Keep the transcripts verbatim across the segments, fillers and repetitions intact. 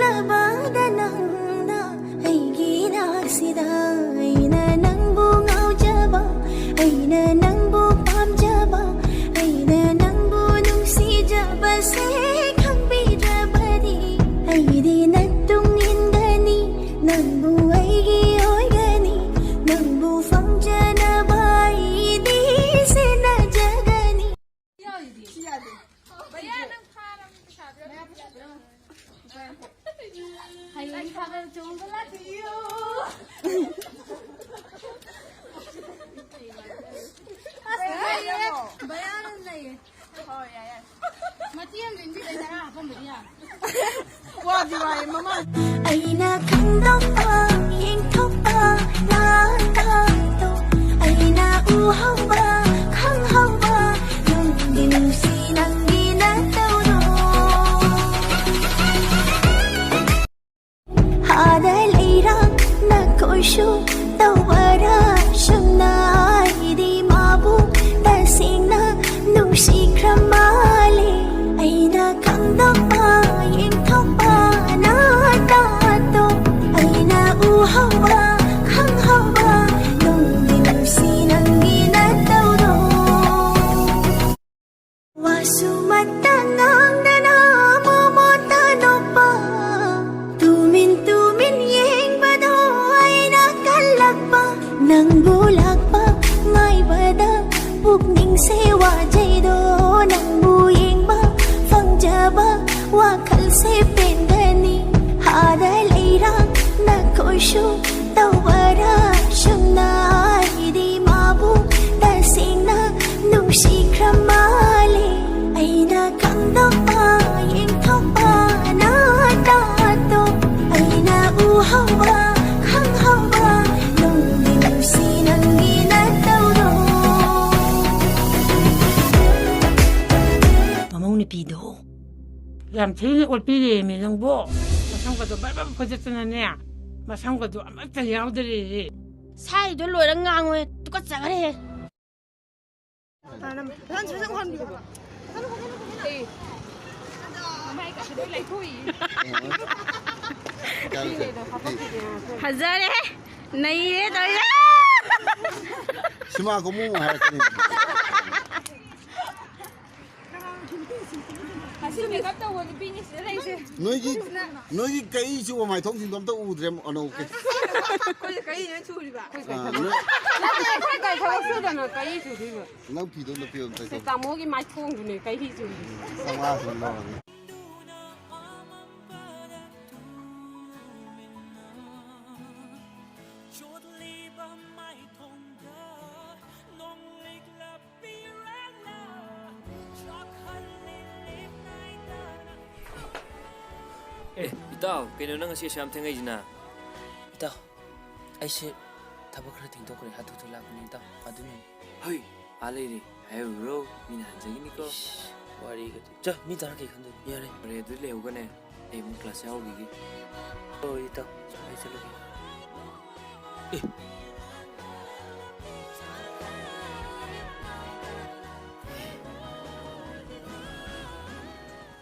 ꯂꯕꯗ ꯅꯪꯅ ꯑꯩꯒꯤ ꯅꯥꯛꯁꯤꯗ꯫ ꯑꯩꯅ ꯅꯪꯕꯨ ꯉꯥꯎꯖꯕ, ꯑꯩꯅ ꯅꯪꯕꯨ ꯄꯥꯝꯖꯕ, ꯑꯩꯅ ꯅꯪꯕꯨ ꯅꯨꯡꯁꯤꯖꯕꯁꯦ ꯈꯪꯕꯤꯗ꯭ꯔꯕꯗꯤ ꯑꯩꯗꯤ ꯅꯪ ꯇꯨꯡ ꯏꯟꯒꯅꯤ, ꯅꯪꯕꯨ ꯑꯩꯒꯤ ꯑꯣꯏꯒꯅꯤ, ꯅꯪꯕꯨ ꯐꯪꯖꯅꯕ ꯑꯩꯗꯤ ꯁꯦꯟꯅꯖꯒꯅꯤ꯫ ꯁꯤ ꯌꯥꯗꯦ꯫ ꯁꯤ ꯌꯥꯗꯦ꯫ ꯚꯩꯌꯥ, ꯅꯪ ꯐꯥꯔꯕ ꯄꯩꯁꯥꯗꯣ? ꯍꯌꯦꯡ ꯊꯥꯕꯜ ꯆꯣꯡꯕ ꯂꯥꯛꯄꯤꯌꯨ꯫ ꯑꯁ, ꯂꯩꯌꯦ꯫ ꯚꯩꯌꯥꯅ ꯂꯩꯌꯦ꯫ ꯍꯣꯏ, ꯌꯥꯏ, ꯌꯥꯏ꯫ ꯃꯇꯦꯛ ꯑꯃ ꯆꯦꯟꯕꯤꯔꯦ, ꯇꯔꯥ ꯍꯥꯞꯄꯝꯕꯗꯤ ꯌꯥꯔꯦ꯫ ꯋꯥꯗꯤ ꯋꯥꯏ ꯃꯃꯥ꯫ ꯑꯩꯅ ꯈꯪꯗꯣꯛꯄ, ꯌꯦꯡꯊꯣꯛꯄ, ꯅꯥꯇꯥꯗꯣ꯫ ꯑꯩꯅ ꯎꯍꯧꯕ, ꯈꯪꯍꯧꯕ, ꯅꯨꯡꯗꯤ ꯅꯨꯡꯁꯤ ꯅꯪꯒꯤ ꯅꯇꯧꯗꯣ꯫ ꯑꯥꯗ ꯂꯩꯔꯥꯡ ꯅꯈꯣꯏꯁꯨ ꯇꯧꯕꯔꯥ ꯁꯨꯝꯅ? ꯑꯩꯗꯤ ꯃꯥꯕꯨ ꯇꯁꯦꯡꯅ ꯅꯨꯡꯁꯤꯈ꯭ꯔ ꯃꯥꯜꯂꯦ꯫ ꯑꯩꯅ ꯈꯪꯗꯣꯛꯄ, ꯌꯦꯡꯊꯣꯛꯄ, ꯅꯥꯇꯥꯗꯣ꯫ ꯑꯩꯅ ꯎꯍꯧꯕ, ꯈꯪꯍꯧꯕ, ꯅꯨꯡꯗꯤ ꯅꯨꯡꯁꯤ ꯅꯪꯒꯤ ꯅꯇꯧꯗꯣ꯫ ꯋꯥꯁꯨ ꯑꯃꯠꯇ ꯉꯥꯡꯗꯅ ꯃꯣꯃꯣꯟꯇ ꯅꯣꯛꯄ, ꯇꯨꯃꯤꯟ ꯇꯨꯃꯤꯟ ꯌꯦꯡꯕꯗꯣ ꯑꯩꯅ ꯀꯜꯂꯛꯄ, ꯅꯪꯕꯨ ꯂꯥꯛꯄ ꯉꯥꯏꯕꯗ ꯄꯨꯛꯅꯤꯡꯁꯦ ꯋꯥꯖꯩꯗꯣ, ꯅꯪꯕꯨ ꯌꯦꯡꯕ ꯐꯪꯖꯕ ꯋꯥꯈꯜꯁꯦ ꯄꯦꯟꯒꯅꯤ꯫ ꯑꯥꯗ ꯂꯩꯔꯥꯡ ꯅꯈꯣꯏꯁꯨ ꯇꯧꯕꯔꯥ ꯁꯨꯝꯅ? ꯑꯩꯗꯤ ꯃꯥꯕꯨ ꯇꯁꯦꯡꯅ ꯅꯨꯡꯁꯤꯈ꯭ꯔ ꯃꯥꯜꯂꯦ꯫ ꯑꯩꯅ ꯈꯪꯗꯣꯛꯄ, ꯌꯦꯡꯊꯣꯛꯄ, ꯅꯥꯇꯥꯗꯣ꯫ ꯑꯩꯅ ꯎꯍꯧꯕ, ꯈꯪꯍꯧꯕ, ꯅꯨꯡꯗꯤ ꯅꯨꯡꯁꯤ ꯅꯪꯒꯤ ꯅꯇꯧꯗꯣ꯫ ꯃꯃꯧ ꯅꯨꯄꯤꯗꯣ ꯌꯥꯝ ꯊꯤꯅ ꯑꯣꯠꯄꯤꯔꯦꯃꯤ ꯅꯪꯕꯣ꯫ ꯃꯁꯝꯒꯗꯣ ꯕꯔ ꯕꯔ ꯐꯣꯏꯗꯠꯇꯅꯅꯦ, ꯃꯁꯝꯒꯗꯣ ꯑꯃꯠꯇ ꯌꯥꯎꯗꯔꯦꯌꯦ꯫ ꯁꯥꯏꯗꯣ ꯂꯣꯏꯔ ꯉꯥꯡꯉꯣꯍꯦ, ꯇꯨꯀꯠꯆꯈ꯭ꯔꯦꯍꯦ꯫ ꯐꯖꯅ, ꯐꯖꯅ ꯎꯍꯟꯕꯤꯌꯣ꯫ ꯐꯖꯔꯦ꯫ ꯅꯩꯔꯦ ꯇꯧꯔꯤꯁꯦ꯫ ꯁꯤꯃꯥ ꯀꯨꯝꯃꯨ ꯍꯥꯏꯔꯛꯀꯅꯤ꯫ ꯑꯁꯤ ꯃꯦꯀꯞ ꯇꯧꯕ ꯅꯨꯄꯤꯅꯤ ꯁꯤꯗ ꯂꯩꯁꯦ꯫ ꯅꯣꯏꯒꯤ, ꯅꯣꯏꯒꯤ ꯀꯛꯏ ꯆꯨꯕ ꯃꯥꯏꯊꯣꯡꯁꯤꯡꯗꯣ ꯑꯝꯇ ꯎꯗ꯭ꯔꯦ, ꯑꯅꯧ꯫ ꯑꯩꯈꯣꯏꯁꯦ ꯀꯛꯏ ꯂꯣꯏ ꯆꯨꯔꯤꯕ? ꯑꯥ, ꯅꯣꯏ ꯅꯠꯇꯦ, ꯑꯩꯈꯣꯏ ꯀꯩ ꯊꯕꯛ ꯁꯨꯗꯅ ꯀꯛꯏ ꯆꯨꯗꯣꯏꯕ? ꯅꯪ ꯐꯤꯗꯣ ꯑꯝꯇ ꯄꯤꯔꯣ, ꯑꯝꯇ ꯁꯤ ꯇꯧ꯫ ꯇꯥꯃꯣꯒꯤ ꯃꯥꯏꯊꯣꯡꯗꯨꯅꯦ ꯀꯛꯏ ꯆꯨꯔꯤꯁꯦ꯫ ꯆꯥꯝꯃꯉꯥ ꯁꯨ ꯂꯧꯔꯅꯤ꯫ ꯑꯦ, ꯏꯇꯥꯎ, ꯀꯩꯅꯣ ꯅꯪ ꯉꯁꯤ ꯑꯁꯨꯛ ꯌꯥꯝ ꯊꯦꯡꯉꯛꯏꯁꯤꯅ? ꯏꯇꯥꯎ, ꯑꯩꯁꯦ ꯊꯕꯛ ꯈꯔ ꯊꯦꯡꯗꯣꯛꯈ꯭ꯔꯦ, ꯍꯥꯊꯨ ꯍꯥꯊꯨ ꯂꯥꯛꯄꯅꯦ ꯏꯇꯥꯎ, ꯑꯗꯨꯅꯅꯦ꯫ ꯍꯩ, ꯑꯥ ꯂꯩꯔꯦ ꯍꯥꯏꯔꯨꯔꯣ, ꯃꯤꯅ ꯍꯟꯖꯈꯤꯅꯤꯀꯣ꯫ ꯏꯁ, ꯋꯥꯔꯤꯒꯗꯤ꯫ ꯆ, ꯃꯤ ꯇꯥꯔ ꯀꯩ ꯈꯟꯗꯣꯏꯅꯣ? ꯌꯥꯔꯦ꯫ ꯐꯔꯦ, ꯑꯗꯨꯗꯤ ꯂꯩꯍꯧꯒꯅꯦ꯫ ꯑꯩ ꯑꯃꯨꯛ ꯀ꯭ꯂꯥꯁ ꯌꯥꯎꯈꯤꯒꯦ꯫ ꯍꯣꯏ, ꯏꯇꯥꯎ꯫ ꯑꯩ ꯆꯠꯂꯒꯦ꯫ ꯑꯦ꯫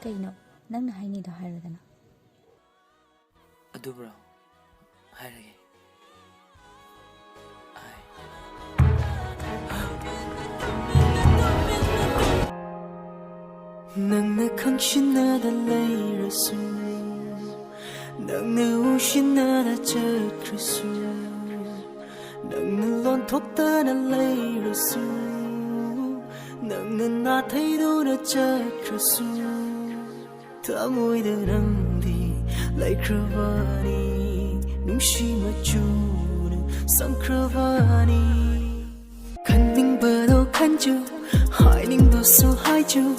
ꯀꯩꯅꯣ? ꯅꯪꯅ ꯍꯥꯏꯅꯤꯡꯉꯤꯗꯣ ꯍꯥꯏꯔꯣꯗꯅ꯫ ꯑꯗꯨꯕꯨꯔꯣ? ꯍꯥꯏꯔꯒꯦ꯫ ꯅꯪꯅ ꯈꯪꯁꯤꯟꯅꯗ ꯂꯩꯔꯁꯨ, ꯅꯪꯅ ꯎꯁꯤꯟꯅꯗ ꯆꯠꯈ꯭ꯔꯁꯨ, ꯅꯪꯅ ꯂꯣꯟꯊꯣꯛꯇꯅ ꯂꯩꯔꯁꯨ, ꯅꯪꯅ ꯅꯥꯊꯩꯗꯨꯅ ꯆꯠꯈ꯭ꯔꯁꯨ, ꯊꯃꯣꯏꯗ ꯅꯪꯗꯤ ꯂꯩꯈ꯭ꯔꯕꯅꯤ, ꯅꯨꯡꯁꯤ ꯃꯆꯨꯅ ꯁꯪꯈ꯭ꯔꯕꯅꯤ꯫ ꯈꯟꯅꯤꯡꯕꯗꯣ ꯈꯟꯖꯧ, ꯍꯥꯏꯅꯤꯡꯕꯁꯨ ꯍꯥꯏꯖꯧ,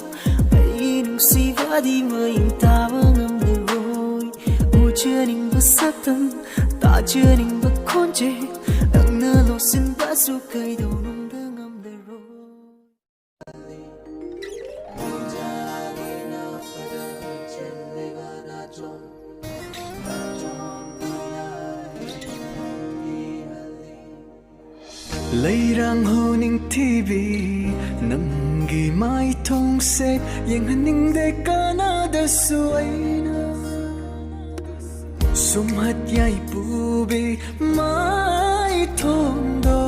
ꯑꯩꯒꯤ ꯅꯨꯡꯁꯤꯕꯗꯤ ꯃꯌꯦꯡ ꯇꯥꯕ ꯉꯝꯂꯔꯣꯏ꯫ ꯎꯖꯅꯤꯡꯕ ꯁꯛꯇꯝ, ꯇꯥꯖꯅꯤꯡꯕ ꯈꯣꯟꯖꯦꯜ, ꯅꯪꯅ ꯂꯣꯠꯁꯤꯟꯕꯁꯨ ꯀꯩꯗꯧꯅꯨꯡꯗ ꯉꯝꯂꯔꯣꯏ꯫ ꯂꯩꯔꯥꯡ ꯍꯣ ꯅꯤꯡꯊꯤꯕꯤ, ꯅꯪꯒꯤ ꯃꯥꯏꯊꯣꯡꯁꯦ ꯌꯦꯡꯍꯟꯅꯤꯡꯗꯦ ꯀꯅꯥꯗꯁꯨ ꯑꯩꯅ꯫ ꯁꯨꯝꯍꯠ ꯌꯥꯏ ꯄꯨꯕꯤ ꯃꯥꯏꯊꯣꯡꯗꯣ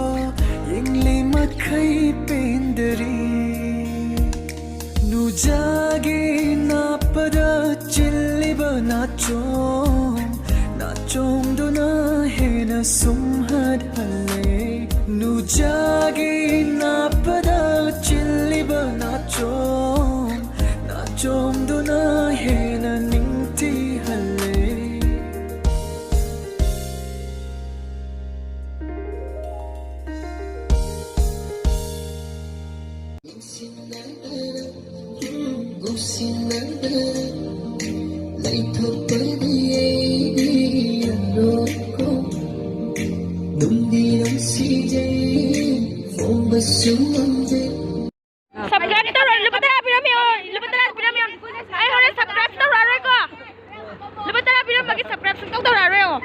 ꯌꯦꯡꯂꯤ ꯃꯈꯩ ꯄꯦꯟꯗꯔꯤ꯫ ꯅꯨꯖꯥꯒꯤ ꯅꯥꯞꯄꯗ ꯆꯤꯜꯂꯤꯕ ꯅꯥꯆꯣꯝ, ꯅꯥꯆꯣꯝꯗꯨꯅ ꯍꯦꯟꯅ ꯁꯨꯝꯍꯠꯍꯜꯂꯦ꯫ ꯅꯨꯖꯥꯒꯤ ꯅꯥꯞꯄꯗ ꯆꯤꯜꯂꯤꯕ ꯅꯥꯆꯣꯝ, ꯅꯥꯆꯣꯝꯗꯨꯅ ꯍꯦꯟꯅ ꯅꯤꯡꯊꯤꯍꯜꯂꯦ꯫ Subscribe ꯇꯧꯔꯣ, ꯂꯨꯄꯥ ꯇꯔꯥ ꯄꯤꯔꯝꯃꯦ, ꯑꯣ, ꯂꯨꯄꯥ ꯇꯔꯥ ꯄꯤꯔꯝꯃꯦ꯫ ꯑꯩ ꯍꯣꯔꯦꯟ subscribe ꯇꯧꯔꯛꯑꯔꯣꯏꯀꯣ꯫ ꯂꯨꯄꯥ ꯇꯔꯥ ꯄꯤꯔꯝꯕꯒꯤ subscribe ꯁꯨꯡꯇꯧ ꯇꯧꯔꯛꯑꯔꯣꯏ, ꯌꯦꯡꯉꯣ꯫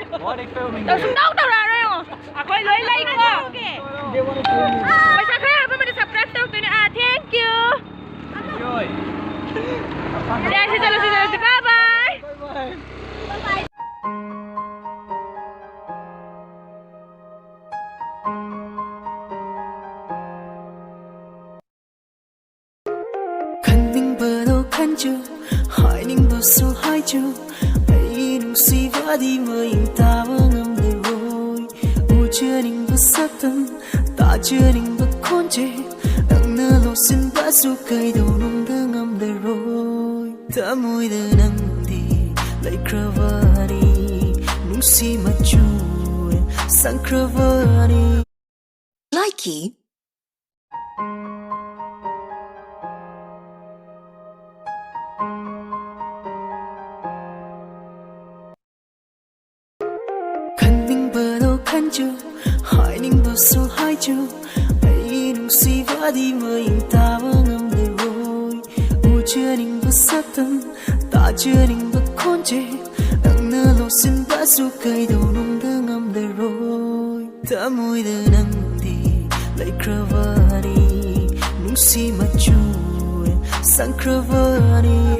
ꯇꯧ-, ꯁꯨꯡꯇꯧ ꯇꯧꯔꯛꯑꯔꯣꯏ, ꯌꯦꯡꯉꯣ꯫ ꯑꯩꯈꯣꯏ ꯂꯣꯏ ꯂꯩꯀꯣ꯫ ꯄꯩꯁꯥ ꯈꯔ ꯍꯥꯞꯄ ꯑꯃꯗꯤ subscribe ꯇꯧꯔꯛꯇꯣꯏꯅꯦ꯫ Ah, thank you꯫ ꯁꯦ, ꯁꯤ ꯆꯠꯂꯁꯤ, ꯆꯠꯂꯁꯤ꯫ Bye bye꯫ ꯈꯟꯅꯤꯡꯕꯗꯣ ꯈꯟꯖꯧ, ꯍꯥꯏꯅꯤꯡꯕꯁꯨ ꯍꯥꯏꯖꯧ, ꯑꯩꯒꯤ ꯅꯨꯡꯁꯤꯕꯗꯤ ꯃꯌꯦꯡ ꯇꯥꯕ ꯉꯝꯂꯔꯣꯏ꯫ ꯎꯖꯅꯤꯡꯕ ꯁꯛꯇꯝ, ꯇꯥꯖꯅꯤꯡꯕ ꯈꯣꯟꯖꯦꯜ, ꯅꯪꯅ ꯂꯣꯠꯁꯤꯟꯕꯁꯨ ꯀꯩꯗꯧꯅꯨꯡꯗ ꯉꯝꯂꯔꯣꯏ꯫ ꯊꯃꯣꯏꯗ ꯅꯪꯗꯤ ꯂꯩꯈ꯭ꯔꯕꯅꯤ, ꯅꯨꯡꯁꯤ ꯃꯆꯨ ꯁꯪꯈ꯭ꯔꯕꯅꯤ꯫ ꯂꯥꯏꯀꯤ꯫ ꯈꯟꯅꯤꯡꯕꯗꯣ ꯈꯟꯖꯧ, ꯍꯥꯏꯅꯤꯡꯕꯁꯨ ꯍꯥꯏꯖꯧ, ꯑꯩꯒꯤ ꯅꯨꯡꯁꯤꯕꯗꯤ ꯃꯌꯦꯡ ꯇꯥꯕ ꯉꯝꯂꯔꯣꯏ꯫ ꯎꯖꯅꯤꯡꯕ ꯁꯛꯇꯝ, ꯇꯥꯖꯅꯤꯡꯕ ꯈꯣꯟꯖꯦꯜ, ꯅꯪꯅ ꯂꯣꯠꯁꯤꯟꯕꯁꯨ ꯀꯩꯗꯧꯅꯨꯡꯗ ꯉꯝꯂꯔꯣꯏ꯫ ꯊꯃꯣꯏꯗ ꯅꯪꯗꯤ ꯂꯩꯈ꯭ꯔꯕꯅꯤ, ꯅꯨꯡꯁꯤ ꯃꯆꯨ ꯆꯪꯈ꯭ꯔꯕꯅꯤ꯫